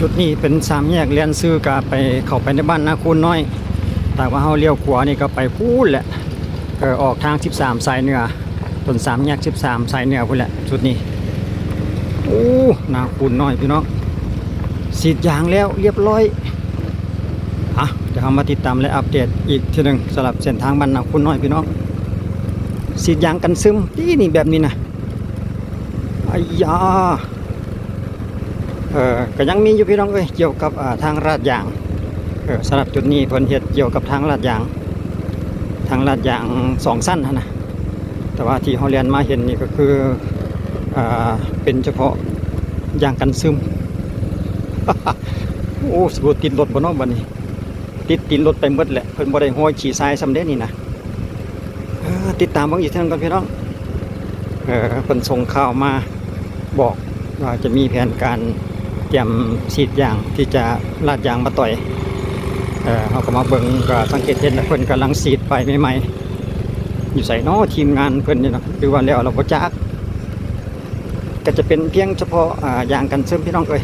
ຈຸດນີ້ເປັນສາມແຍກ ແລ່ນຊື່ກະໄປ ເຂົ້າໄປໃນບ້ານນາຄູນນ້ອຍ. ຖ້າວ່າເຮົາລ້ຽວຂວານີ້ກະໄປພຸ້ນແຫຼະ ເອີ ອອກທາງສິບສາມສາຍເໜືອ ຕົ້ນສາມແຍກສິບສາມສາຍເໜືອພຸ້ນແຫຼະຈຸດນີ້. ໂອ້ ນາຄູນນ້ອຍພີ່ນ້ອງ ສີດຢາງແລ້ວລຽບຮ້ອຍ. ອ່ະ ດຽວເຮົາມາຕິດຕາມ ແລະ ອັບເດດອີກເທື່ອໜຶ່ງ ສຳລັບເສັ້ນທາງບ້ານນາຄູນນ້ອຍພີ່ນ້ອງ. ສີດຢາງກັນຊຶມຕິນີ້ ແບບນີ້ນະ. ໄອ້ຢາ ເອີ ກະຍັງມີຢູ່ພີ່ນ້ອງເອີຍ ກ່ຽວກັບ ອ່າ ທາງລາດຢາງ. ເອີ ສຳລັບຈຸດນີ້ເພິ່ນເຮັດກ່ຽວກັບທາງລາດຢາງ ທາງລາດຢາງສອງຊັ້ນຫັ້ນນະ. ແຕ່ວ່າທີ່ເຮົາແລ່ນມາເຫັນນີ້ກະຄື ອ່າ ເປັນສະເພາະຢາງກັນຊຶມ. ໂອ້ ຊິບໍ່ຕິດລົດບໍ່ເນາະບາດນີ້? ຕິດຕີນລົດໄປໝົດແຫຼະ ເພິ່ນບໍ່ໄດ້ໂຮຍຂີ້ຊາຍສ່ຳເດ້ນີ້ນະ. ເອີ ຕິດຕາມເບິ່ງອີກເທື່ອໜຶ່ງກ່ອນພີ່ນ້ອງ. ເອີ ເພິ່ນສົ່ງຂ່າວມາບອກວ່າຈະມີແຜນການຕຽມສີດຢາງທີ່ຈະລາດຢາງມາຕ່ອຍ. ເອີ ເຮົາກະມາເບິ່ງ ກະສັງເກດເຫັນແລ້ວ ເພິ່ນກຳລັງສີດປ້າຍໃໝ່ໆ. ຢູ່ໃສເນາະທີມງານເພິ່ນນີ້ເນາະ ຫຼືວ່າແລ້ວລະບໍ່ຈັກ. ກະຈະເປັນພຽງສະເພາະ ອ່າ ຢາງກັນຊຶມພີ່ນ້ອງເອີຍ.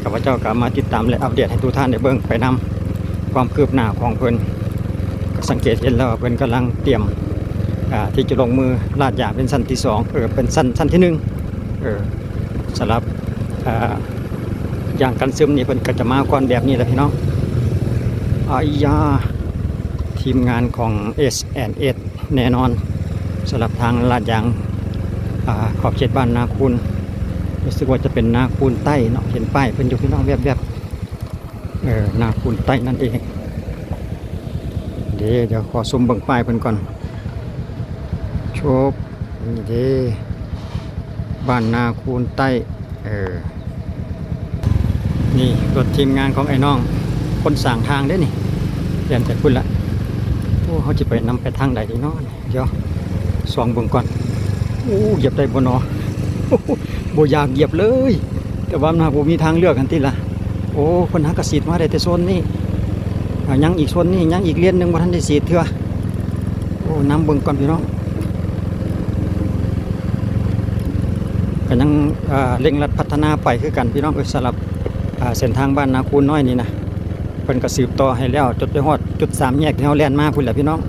ຂ້າພະເຈົ້າກະມາຕິດຕາມ ແລະ ອັບເດດໃຫ້ທຸກທ່ານໄດ້ເບິ່ງໄປນຳ ຄວາມຄືບໜ້າຂອງເພິ່ນ. ກະສັງເກດເຫັນແລ້ວວ່າເພິ່ນກຳລັງຕຽມ ອ່າ ທີ່ຈະລົງມືລາດຢາງເປັນຊັ້ນທີສອງ ເອີ ເປັນຊັ້ນ ຊັ້ນທີໜຶ່ງ. ເອີ ສຳລັບ ອ່າ ຢາງກັນຊຶມນີ້ເພິ່ນກະຈະມາກ່ອນແບບນີ້ແຫຼະພີ່ນ້ອງ. ອາຍາ ທີມງານຂອງ ເອສ ແອນ ເອສ ແນ່ນອນ ສຳລັບທາງລາດຢາງ ອ່າ ຂອບເຂດບ້ານນາຄູນ. ຮູ້ສຶກວ່າຈະເປັນນາຄູນໃຕ້ເນາະ ເຫັນປ້າຍເພິ່ນຢູ່ພີ່ນ້ອງ ແວບໆ. ເອີ ນາຄູນໃຕ້ນັ້ນເອງ. ເດ ດຽວຂໍຊູມເບິ່ງປ້າຍເພິ່ນກ່ອນ. ໂຊບ ນີ້ເດ ບ້ານນາຄູນໃຕ້. ເອີ ນີ້ລົດທີມງານຂອງໄອ້ນ້ອງຄົນສ້າງທາງເດ້ນີ້ ແລ່ນໄປພຸ້ນລະ. ໂອ້ ເຮົາຊິໄປນຳໄປທາງໃດດີເນາະ? ດຽວສ່ອງເບິ່ງກ່ອນ. ໂອ້ ຢຽບໄດ້ບໍ່ນໍ? ບໍ່ຢາກຢຽບເລີຍ ແຕ່ວ່າມັນຫາກບໍ່ມີທາງເລືອກຫັ້ນຕິລະ. ໂອ້ ເພິ່ນຫາກະສີດມາໄດ້ແຕ່ໂຊນນີ້ ອາ ຍັງອີກໂຊນນີ້ ຍັງອີກເລນໜຶ່ງບໍ່ທັນໄດ້ສີດເທື່ອ. ໂອ້ ນຳເບິ່ງກ່ອນພີ່ນ້ອງ. ກະຍັງ ອ່າ ເລັ່ງລັດພັດທະນາໄປຄືກັນພີ່ນ້ອງເອີຍ. ສຳລັບ ອ່າ ເສັ້ນທາງບ້ານນາຄູນນ້ອຍນີ້ນະ ເພິ່ນກະສືບຕໍ່ໃຫ້ແລ້ວ ຈົນໄປຮອດຈຸດສາມແຍກທີ່ເຮົາແລ່ນມາພຸ້ນແຫຼະພີ່ນ້ອງ.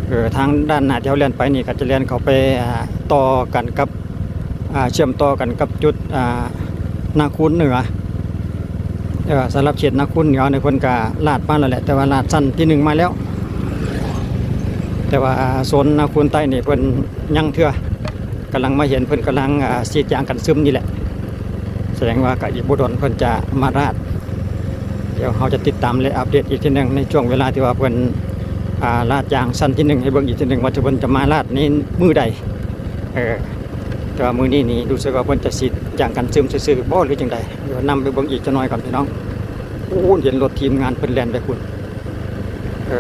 ເອີ ທາງດ້ານໜ້າທີ່ເຮົາແລ່ນໄປນີ້ກະຈະແລ່ນເຂົ້າໄປ ອ່າ ຕໍ່ກັນກັບ ອ່າ ເຊື່ອມຕໍ່ກັນກັບຈຸດ ອ່າ ນາຄູນເໜືອ. ເອີ ສຳລັບເຂດນາຄູນເໜືອນີ້ເພິ່ນກະລາດມາແລ້ວແຫຼະ ແຕ່ວ່າລາດຊັ້ນທີໜຶ່ງມາແລ້ວ ແຕ່ວ່າ ອ່າ ໂຊນນາຄູນໃຕ້ນີ້ເພິ່ນຍັງເທື່ອ ກຳລັງມາເຫັນ ເພິ່ນກຳລັງ ອ່າ ສີດຢາງກັນຊຶມນີ້ແຫຼະ. ສະແດງວ່າກະອີກບໍ່ດົນເພິ່ນຈະມາລາດ. ດຽວເຮົາຈະຕິດຕາມ ແລະ ອັບເດດອີກເທື່ອໜຶ່ງ ໃນຊ່ວງເວລາທີ່ວ່າເພິ່ນ ອ່າ ລາດຢາງຊັ້ນທີໜຶ່ງໃຫ້ເບິ່ງອີກເທື່ອໜຶ່ງ ວ່າເພິ່ນຈະມາລາດໃນມື້ໃດ. ເອີ ແຕ່ວ່າມື້ນີ້ນີ້ ຮູ້ສຶກວ່າເພິ່ນຈະສີດຢາງກັນຊຶມຊື່ໆບໍ່ ຫຼືຈັ່ງໃດ? ດຽວນຳໄປເບິ່ງອີກຈັກໜ້ອຍກ່ອນພີ່ນ້ອງ. ໂອ້ ເຫັນລົດທີມງານເພິ່ນແລ່ນໄປພຸ້ນ. ເອີ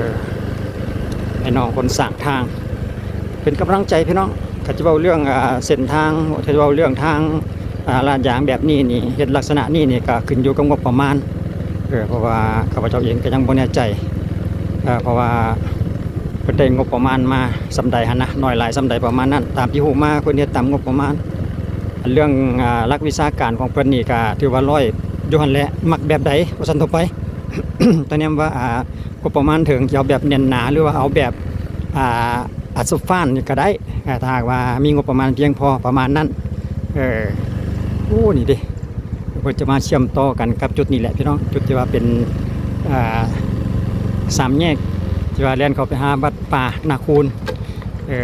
ໄອ້ນ້ອງຄົນສ້າງທາງ ເປັນກຳລັງໃຈພີ່ນ້ອງ. ຄັນຈະເວົ້າເລື່ອງ ອ່າ ເສັ້ນທາງ ຄັນຈະເວົ້າເລື່ອງທາງ ອ່າ ລາດຢາງແບບນີ້ນີ້ ເຮັດລັກສະນະນີ້ນີ້ ກະຂຶ້ນຢູ່ກັບງົບປະມານ. ເອີ ເພາະວ່າຂ້າພະເຈົ້າເອງກະຍັງບໍ່ແນ່ໃຈ ເອີ ເພາະວ່າເພິ່ນໄດ້ງົບປະມານມາສ່ຳໃດຫັ້ນນະ ໜ້ອຍຫຼາຍສ່ຳໃດປະມານນັ້ນ. ຕາມທີ່ຮູ້ມາເພິ່ນເຮັດຕາມງົບປະມານ. ອັນເລື່ອງ ອ່າ ຫຼັກວິຊາການຂອງເພິ່ນນີ້ກະຖືວ່າຮ້ອຍຢູ່ຫັ້ນແຫຼະ ມັກແບບໃດວ່າຊັ້ນທົ່ວໄປ. ຕະແນມວ່າ ອ່າ ງົບປະມານເຖິງ ຈະເອົາແບບແໜ້ນໜາ ຫຼືວ່າເອົາແບບ ອ່າ ອັດສະຟານນີ້ກະໄດ້ ຖ້າຫາກວ່າມີງົບປະມານພຽງພໍປະມານນັ້ນ. ເອີ ໂອ້ ນີ້ເດ ເພິ່ນຈະມາເຊື່ອມຕໍ່ກັນກັບຈຸດນີ້ແຫຼະພີ່ນ້ອງ ຈຸດທີ່ວ່າເປັນ ອ່າ ສາມແຍກ ທີ່ວ່າແລ່ນເຂົ້າໄປຫາວັດປ່ານາຄູນ. ເອີ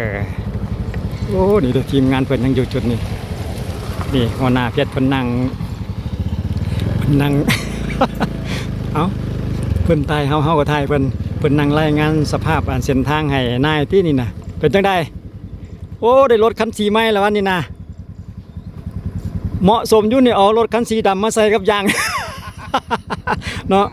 ໂອ້ ນີ້ເດ ທີມງານເພິ່ນຍັງຢູ່ຈຸດນີ້. ນີ້ຫົວໜ້າເພັດເພິ່ນນັ່ງ ເພິ່ນນັ່ງ ເອົ້າ ເພິ່ນຖ່າຍເຮົາ ເຮົາກະຖ່າຍເພິ່ນ. ເພິ່ນນັ່ງລາຍງານສະພາບ ອັນ ເສັ້ນທາງໃຫ້ນາຍຕິນີ້ນະ. ເປັນຈັ່ງໃດ? ໂອ້ ໄດ້ລົດຄັນສີໃໝ່ແລ້ວວະນີ້ນະ. ເໝາະສົມຢູ່ນີ້ ເອົາລົດຄັນສີດຳມາໃສ່ກັບຢາງ ເນາະ.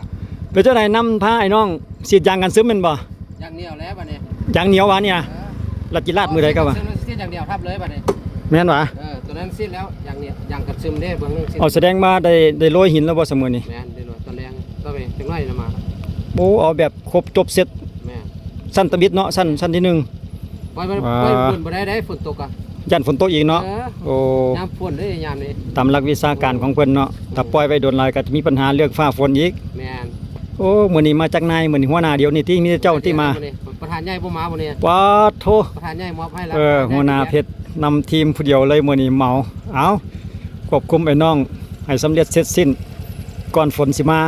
ເປັນຈັ່ງໃດ ນຳພາອ້າຍນ້ອງສີດຢາງກັນຊຶມແມ່ນບໍ່? ຢາງໜຽວແລ້ວບາດນີ້ ຢາງໜຽວວະນີ້ນະ. ເອີ ລະຈິລາດມື້ໃດກະວ່າ ຢາງໜຽວທັບເລີຍບາດນີ້ ແມ່ນຫວາ? ເອີ ໂຕນັ້ນສີດແລ້ວ ຢາງໜຽວ ຢາງກັນຊຶມເດ້ ເບື້ອງໜຶ່ງສີດ. ເອົາ ສະແດງວ່າໄດ້ ໄດ້ໂລຍຫີນແລ້ວບໍ່ຊະມື້ນີ້? ແມ່ນ ໄດ້ໂລຍຕອນແລງ ຕອນນີ້ຈັກໜ້ອຍລະມາ. ໂອ້ ເອົາແບບຄົບຈົບເຊັດ. ແມ່ນ ຊັ້ນຕະບິດເນາະ ຊັ້ນ ຊັ້ນທີໜຶ່ງ. ໄວ້ ໄວ້ ໄວ້ ອ່າ ເບິ່ງບໍ່ໄດ້ເດ້ ຝົນຕົກກະ ຢ້ານຝົນຕົກອີກເນາະ. ເອີ ໂອ້ ຍາມຝົນເດ້ຍາມນີ້ ຕາມຫຼັກວິຊາການຂອງເພິ່ນເນາະ ຖ້າປ່ອຍໄວ້ດົນຫຼາຍກໍຈະມີບັນຫາເລື່ອງຟ້າຝົນອີກ. ແມ່ນ. ໂອ້ ມື້ນີ້ມາຈັກນາຍ? ມື້ນີ້ຫົວໜ້າດຽວນີ້ຕິ ມີແຕ່ເຈົ້າຕິມາ? ປະທານໃຫຍ່ບໍ່ມາມື້ນີ້. ປາດໂທ ປະທານໃຫຍ່ມອບໃຫ້ແລ້ວ. ເອີ ຫົວໜ້າເພັດນຳທີມຜູ້ດຽວເລີຍມື້ນີ້ເໝົາ. ເອົາ ຄວບຄຸມໄອ້ນ້ອງໃຫ້ສຳເລັດເສັດສິ້ນກ່ອນຝົນຊິມາ.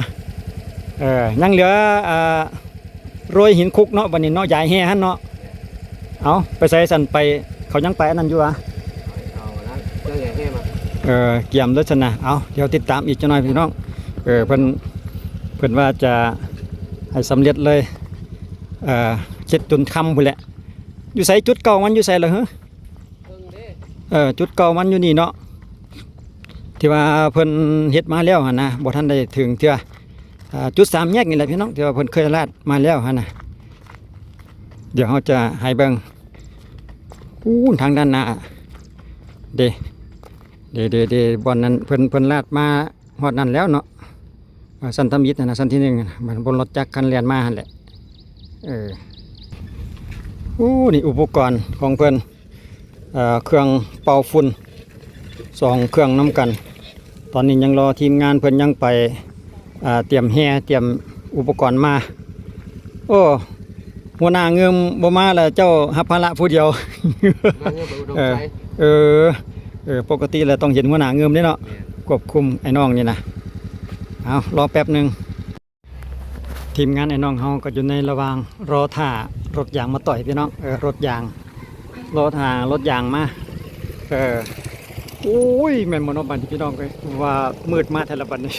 ເອີ ຍັງເຫຼືອ ອ່າ ໂລຍຫີນຄຸກເນາະ ບັດນີ້ເນາະ ຢາຍແຮ່ຫັ້ນເນາະ. ເອົາ ໄປໃສຊັ້ນ? ໄປ ເຂົາຍັງໄປອັນນັ້ນຢູ່ຫວາ? ເອົາລະ ເຄື່ອງໃຫຍ່ແຮ່ມາ. ເອີ ກຽມເລີຍຊັ້ນນະ. ເອົາ ດຽວຕິດຕາມອີກຈັກໜ່ອຍພີ່ນ້ອງ. ເອີ ເພິ່ນ ເພິ່ນວ່າຈະໃຫ້ສຳເລັດເລີຍ ເອີ ເຮັດຈົນຄ່ຳພຸ້ນແຫຼະ. ຢູ່ໃສ? ຈຸດເກົ່າມັນຢູ່ໃສລະເຮີ? ເອີ ຈຸດເກົ່າມັນຢູ່ນີ້ເນາະ ທີ່ວ່າເພິ່ນເຮັດມາແລ້ວຫັ້ນນະ ບໍ່ທັນໄດ້ເຖິງເທື່ອ. ອ່າ ຈຸດສາມແຍກນີ້ແຫຼະພີ່ນ້ອງ ທີ່ວ່າເພິ່ນເຄີຍລາດມາແລ້ວຫັ້ນນະ. ດຽວເຮົາຈະໃຫ້ເບິ່ງ ປູ້ນ ທາງດ້ານໜ້າເດ້ ເດ້ ເດ້ ເດ້ ບ່ອນນັ້ນເພິ່ນ ເພິ່ນລາດມາຮອດນັ້ນແລ້ວເນາະ. ເອີ ຊັ້ນທຳອິດຫັ້ນນະ ຊັ້ນທີໜຶ່ງຫັ້ນນະ ມັນບົນລົດຈັກຄັນແລ່ນມາຫັ້ນແຫຼະ. ເອີ ໂອ້ ນີ້ອຸປະກອນຂອງເພິ່ນ ເອີ ເຄື່ອງເປົ່າຝຸ່ນ ສອງເຄື່ອງນຳກັນ. ຕອນນີ້ຍັງລໍທີມງານເພິ່ນຍັງໄປ ອ່າ ຕຽມແຮ່ ຕຽມອຸປະກອນມາ. ໂອ້ ຫົວໜ້າງື່ມບໍ່ມາລະ ເຈົ້າຮັບພາລະຜູ້ດຽວ. ເອີ ເອີ ເອີ ປົກກະຕິແລ້ວຕ້ອງເຫັນຫົວໜ້າງື່ມເດ້ເນາະ ແມ່ນ ຄວບຄຸມໄອ້ນ້ອງນີ້ນະ. ເອົາ ລໍແປັບໜຶ່ງ. ທີມງານໄອ້ນ້ອງເຮົາກໍຢູ່ໃນລະຫວ່າງລໍຖ້າລົດຢາງມາຕ່ອຍພີ່ນ້ອງ. ເອີ ລົດຢາງ ລໍຖ້າລົດຢາງມາ. ເອີ ໂອ້ຍ ແມ່ນບໍ່ເນາະ ບັດນີ້ພີ່ນ້ອງເອີຍ ວ່າມືດມາແທ້ລະບັດນີ້.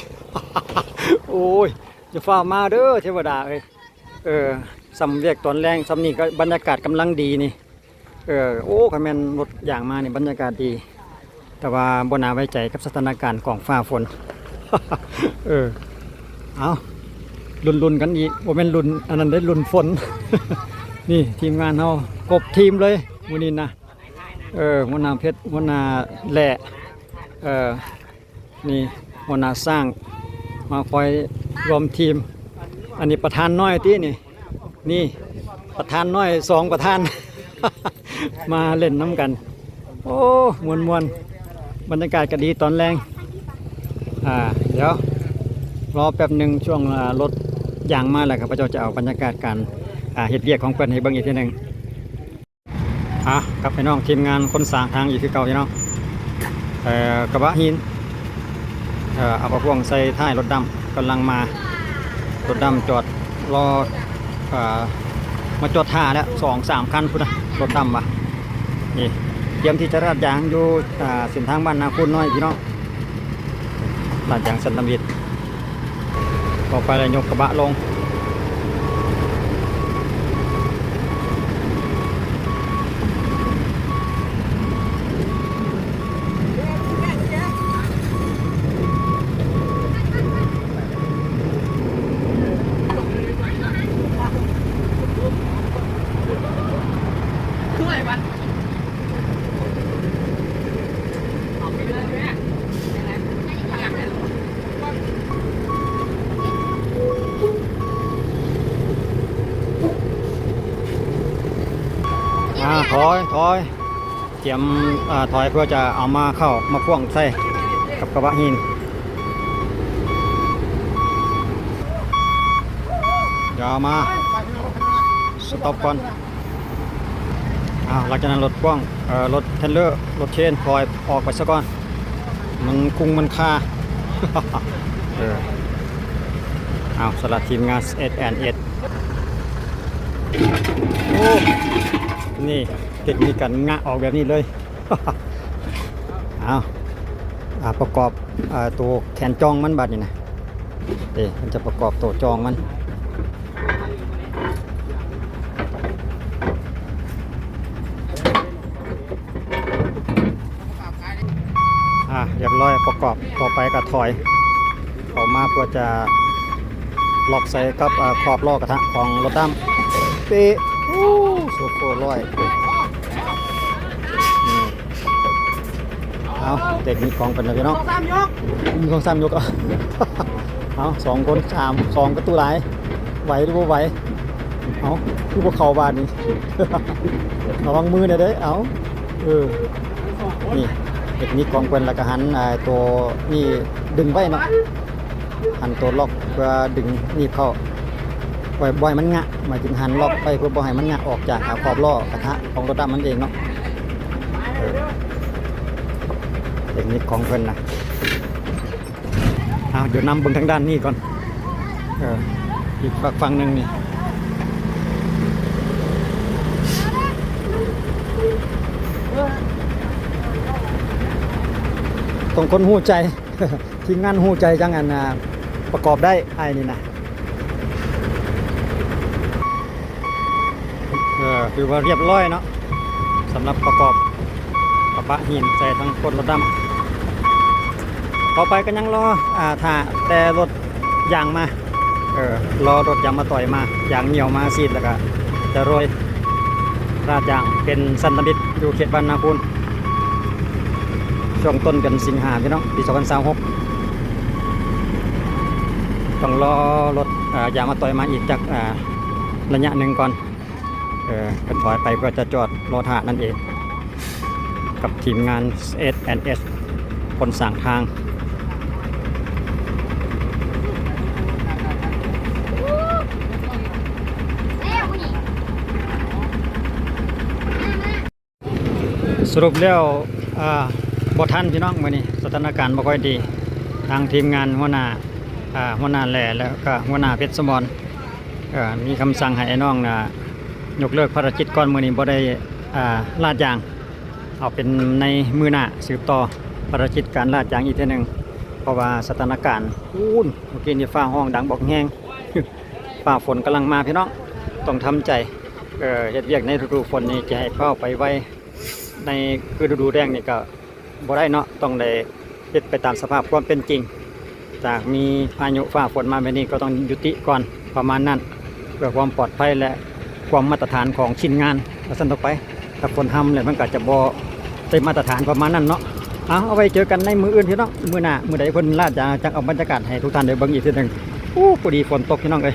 ໂອ້ຍ ຢ່າຟ້າວມາເດີເທວະດາເອີຍ. ເອີ ສ່ຳວຽກຕອນແລງສ່ຳນີ້ກໍບັນຍາກາດກຳລັງດີນີ້. ເອີ ໂອ້ ຄັນແມ່ນລົດຢາງມານີ້ບັນຍາກາດດີ ແຕ່ວ່າບໍ່ໜ້າໄວ້ໃຈກັບສະຖານະການຂອງຟ້າຝົນ. ເອີ ເອົາ ລຸ້ນໆກັນອີກ ບໍ່ແມ່ນລຸ້ນອັນນັ້ນເດ້ ລຸ້ນຝົນ. ນີ້ທີມງານເຮົາຄົບທີມເລີຍມື້ນີ້ນະ. ເອີ ຫົວໜ້າເພັດ ຫົວໜ້າແຫຼະ ເອີ ນີ້ຫົວໜ້າຊ້າງມາຄອຍລວມທີມ. ອັນນີ້ປະທານນ້ອຍຕິນີ້? ນີ້ປະທານນ້ອຍສອງປະທານ ມາຫຼິ້ນນຳກັນ. ໂອ້ ມ່ວນໆ ບັນຍາກາດກໍດີຕອນແລງ. ອ່າ ດຽວລໍແປັບໜຶ່ງ ຊ່ວງ ອ່າ ລົດຢາງມາແລ້ວ ຂ້າພະເຈົ້າຈະເອົາບັນຍາກາດການ ອ່າ ເຮັດວຽກຂອງເພິ່ນໃຫ້ເບິ່ງອີກເທື່ອໜຶ່ງ. ອ່ະ ກັບໄປນ້ອງທີມງານຄົນສ້າງທາງອີກຄືເກົ່າພີ່ນ້ອງ. ເອີ ກະບະຫີນ ເອີ ເອົາພວງໃສ່ທ້າຍລົດດຳ ກຳລັງມາ. ລົດດຳຈອດລໍ ເອີ ມາຈອດຖ້າແລ້ວ ສອງສາມຄັນພຸ້ນນະ ລົດດຳວ່າ. ນີ້ ຕຽມທີ່ຈະລາດຢາງຢູ່ ອ່າ ເສັ້ນທາງບ້ານນາຄູນນ້ອຍພີ່ນ້ອງ. ລາດຢາງຊັ້ນທຳອິດ ຕໍ່ໄປແລ້ວຍົກກະບະລົງ. ອ່າ ຖອຍ ຖອຍ ຕຽມ ອ່າ ຖອຍເພື່ອຈະເອົາມາເຂົ້າມາພວງໃສ່ກັບກະບະຫີນ. ດຽວເອົາມາສະຕັອບກ່ອນ. ອ້າວ ຫຼັງຈາກນັ້ນລົດພວງ ເອີ ລົດເທຣນເລີ ລົດເຄນ ຖອຍອອກໄປຊະກ່ອນ ມັນກຸງມັນຄາ. ເອີ ອ້າວ ສຳລັບທີມງານ ເອສ ແອນ ເອສ ໂອ້ ນີ້ເຕັກນິກການງະອອກແບບນີ້ເລີຍ. ອ້າວ ອ່າ ປະກອບ ອ່າ ໂຕແຂນຈອງມັນບາດນີ້ນະ. ເດ້ ມັນຈະປະກອບໂຕຈອງມັນ. ອ່າ ຮຽບຮ້ອຍ ປະກອບ. ຕໍ່ໄປກໍຖອຍອອກມາເພື່ອຈະລັອກໃສ່ກັບ ເອີ ຂອບລໍ້ກະທະຂອງລົດດຳ. ເປະ ໂອ້ ໂຊເຟີຮ້ອຍ. ນີ້ ເອົາ ເຕັກນິກຂອງເພິ່ນນະພີ່ນ້ອງ. ສອງສາມຍົກ ໜຶ່ງ ສອງ ສາມ ຍົກ. ເອົາ ສອງຄົນ ສາມ ສອງ ກະຕູ້ຫຼາຍ ໄຫວຫຼືບໍ່ໄຫວ? ເອົາ ຄືບໍ່ເຂົ້າບາດນີ້. ລະວັງມືແດ່ເດີ້. ເອົາ ເອີ ນີ້ເຕັກນິກຂອງເພິ່ນ ແລ້ວກໍຫັນ ອ່າ ໂຕນີ້ດຶງໄວ້ເນາະ ຫັນໂຕລັອກເພື່ອດຶງໜີບເຂົ້າ ບໍ່ ບໍ່ໃຫ້ມັນງະ ໝາຍເຖິງຫັນລັອກໄວ້ເພື່ອບໍ່ໃຫ້ມັນງະອອກຈາກ ອ່າ ຂອບລໍ້ກະທະຂອງລົດດຳມັນເອງເນາະ. ເອີ ເຕັກນິກຂອງເພິ່ນນະ. ເອົາ ດຽວນຳເບິ່ງທາງດ້ານນີ້ກ່ອນ ເອີ ອີກຝັ່ງ ຝັ່ງໜຶ່ງນີ້ ຕ້ອງຄົນຮູ້ໃຈ ທີມງານຮູ້ໃຈຈັ່ງ ອັນ ອ່າ ປະກອບໄດ້ ອ້າຍນີ້ນະ. ເອີ ຖືວ່າຮຽບຮ້ອຍເນາະ ສຳລັບປະກອບກະບະຫີນໃສ່ທາງກົ້ນລົດດຳ. ຕໍ່ໄປກໍຍັງລໍ ອ່າ ຖ້າແຕ່ລົດຢາງມາ ເອີ ລໍລົດຢາງມາຕ່ອຍມາ ຢາງໜຽວມາສີດ ແລ້ວກໍຈະໂລຍລາດຢາງເປັນຊັ້ນທຳອິດຢູ່ເຂດບ້ານນາຄູນ ຊ່ວງຕົ້ນເດືອນສິງຫາ ພີ່ນ້ອງ ປີສອງພັນຊາວຫົກ. ຕ້ອງລໍລົດ ອ່າ ຢາງມາຕ່ອຍມາອີກຈັກ ອ່າ ໄລຍະໜຶ່ງກ່ອນ ເອີ ເພິ່ນຖອຍໄປເພື່ອຈະຈອດລໍຖ້ານັ້ນເອງ ກັບທີມງານ ເອສ ແອນ ເອສ ຄົນສ້າງທາງ. ສະຫຼຸບແລ້ວ ອ່າ ບໍ່ທັນພີ່ນ້ອງ ມື້ນີ້ສະຖານະການບໍ່ຄ່ອຍດີ. ທາງທີມງານຫົວໜ້າ ອ່າ ຫົວໜ້າແຫຼ ແລ້ວກໍຫົວໜ້າເພັດສະໝອນ ເອີ ມີຄຳສັ່ງໃຫ້ອ້າຍນ້ອງນະ ຍົກເລີກພາລະກິດກ່ອນ ມື້ນີ້ບໍ່ໄດ້ ອ່າ ລາດຢາງ ເອົາເປັນໃນມື້ໜ້າສືບຕໍ່ພາລະກິດການລາດຢາງອີກເທື່ອໜຶ່ງ ເພາະວ່າສະຖານະການ ອູ້ນ ມື້ກີ້ນີ້ຟ້າຮ້ອງດັງບັກແຮງ ຟ້າຝົນກຳລັງມາພີ່ນ້ອງ ຕ້ອງທຳໃຈ. ເອີ ເຮັດວຽກໃນລະດູຝົນນີ້ຈະໃຫ້ຟ້າວໄປໄວ ໃນຄືລະດູແລ້ງນີ້ກໍບໍ່ໄດ້ເນາະ ຕ້ອງໄດ້ເຮັດໄປຕາມສະພາບຄວາມເປັນຈິງ. ຈາກມີພາຍຸຟ້າຝົນມາແບບນີ້ກໍຕ້ອງຍຸຕິກ່ອນ ປະມານນັ້ນ ເພື່ອຄວາມປອດໄພ ແລະ ຄວາມມາດຕະຖານຂອງຊິ້ນງານ ວ່າຊັ້ນຕໍ່ໄປ. ຖ້າຝົນຮ່ຳແລ້ວມັນກໍຈະບໍ່ໄດ້ມາດຕະຖານ ປະມານນັ້ນເນາະ. ເອົາ ເອົາໄວ້ເຈີກັນໃນມື້ອື່ນພີ່ນ້ອງ ມື້ໜ້າ ມື້ໃດເພິ່ນລາດຢາງ ຈັ່ງເອົາບັນຍາກາດໃຫ້ທຸກທ່ານໄດ້ເບິ່ງອີກເທື່ອໜຶ່ງ. ໂອ້ ພໍດີຝົນຕົກພີ່ນ້ອງເອີຍ.